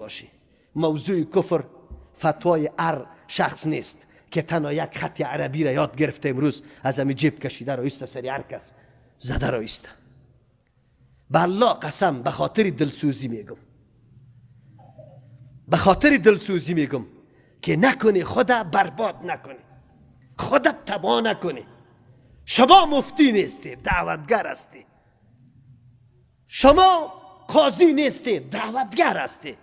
باشی. موضوع کفر فتوای هر شخص نیست که تنها یک خط عربی را یاد گرفته، امروز از همی جیب کشیده رو ایسته، سری هر کس زده رو ایسته. به الله قسم، به خاطر دلسوزی میگم، به خاطر دلسوزی میگم که نکنی خدا برباد نکنی، خودت تباه نکنی. شما مفتی نیستی، دعوتگر هستی. شما قاضی نیستی، دعوتگر هستی.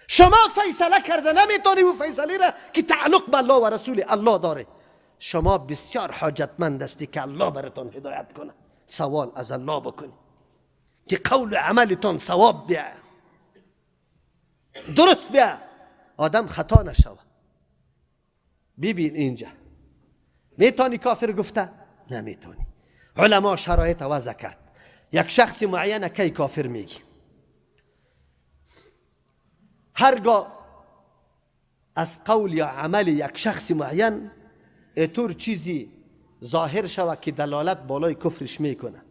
شما فیصله کرده نمیتونی و فیصله را که تعلق به الله و رسول الله داره. شما بسیار حاجتمند هستی که الله براتون هدایت کنه. سوال از الله بکنی که قول و عملتون ثواب بیا، درست بیا، آدم خطا نشوه. ببین اینجا میتونی کافر گفته؟ نمیتونی. علما شرایط وضع کرد. یک شخص معین کی کافر میگی؟ هرگاه از قول یا عمل یک شخص معین اتور چیزی ظاهر شود که دلالت بالای کفرش میکنه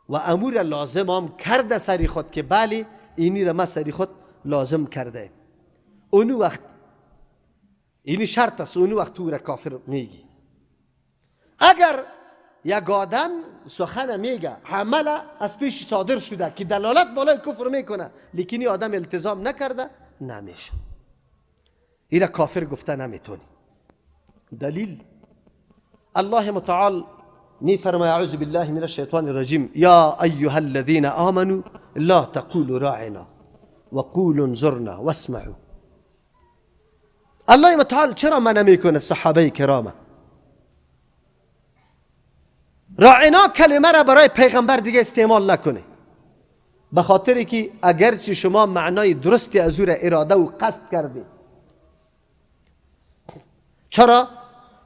و امور لازم هم کرده سری خود که بله، اینی را ما سری خود لازم کرده، اونو وقت اینی شرط است، اونو وقت تو را کافر میگی. اگر یک آدم سخن میگه، عمل از پیش صادر شده که دلالت بالای کفر میکنه، لیکن این آدم التزام نکرده، نمیشه، ایره کافر گفته نمیتونی. دلیل: الله متعال میفرماید، اعوذ بالله من الشیطان الرجیم، یا ایها الذین آمنوا لا تقولوا راعنا وقولوا انظرنا واسمعوا. الله متعال چرا منع میکنه صحابه کرامه؟ راعنا کلمه را برای پیغمبر دیگه استعمال نکنه، به خاطر که اگرچه شما معنای درستی از او را اراده و قصد کردی. چرا؟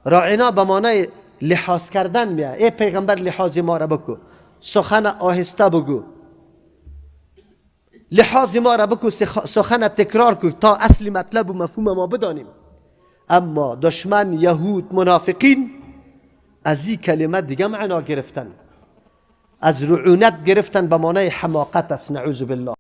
راعنا به معنای لحاظ کردن میاد. ای پیغمبر، لحاظ ما را بکو، سخن آهسته بگو، لحاظ ما را بکو، سخن تکرار کو تا اصل مطلب و مفهوم ما بدانیم. اما دشمن، یهود، منافقین از این کلمه دیگه معنا گرفتن، از رعونت گرفتن، به معنای حماقت است، نعوذ بالله.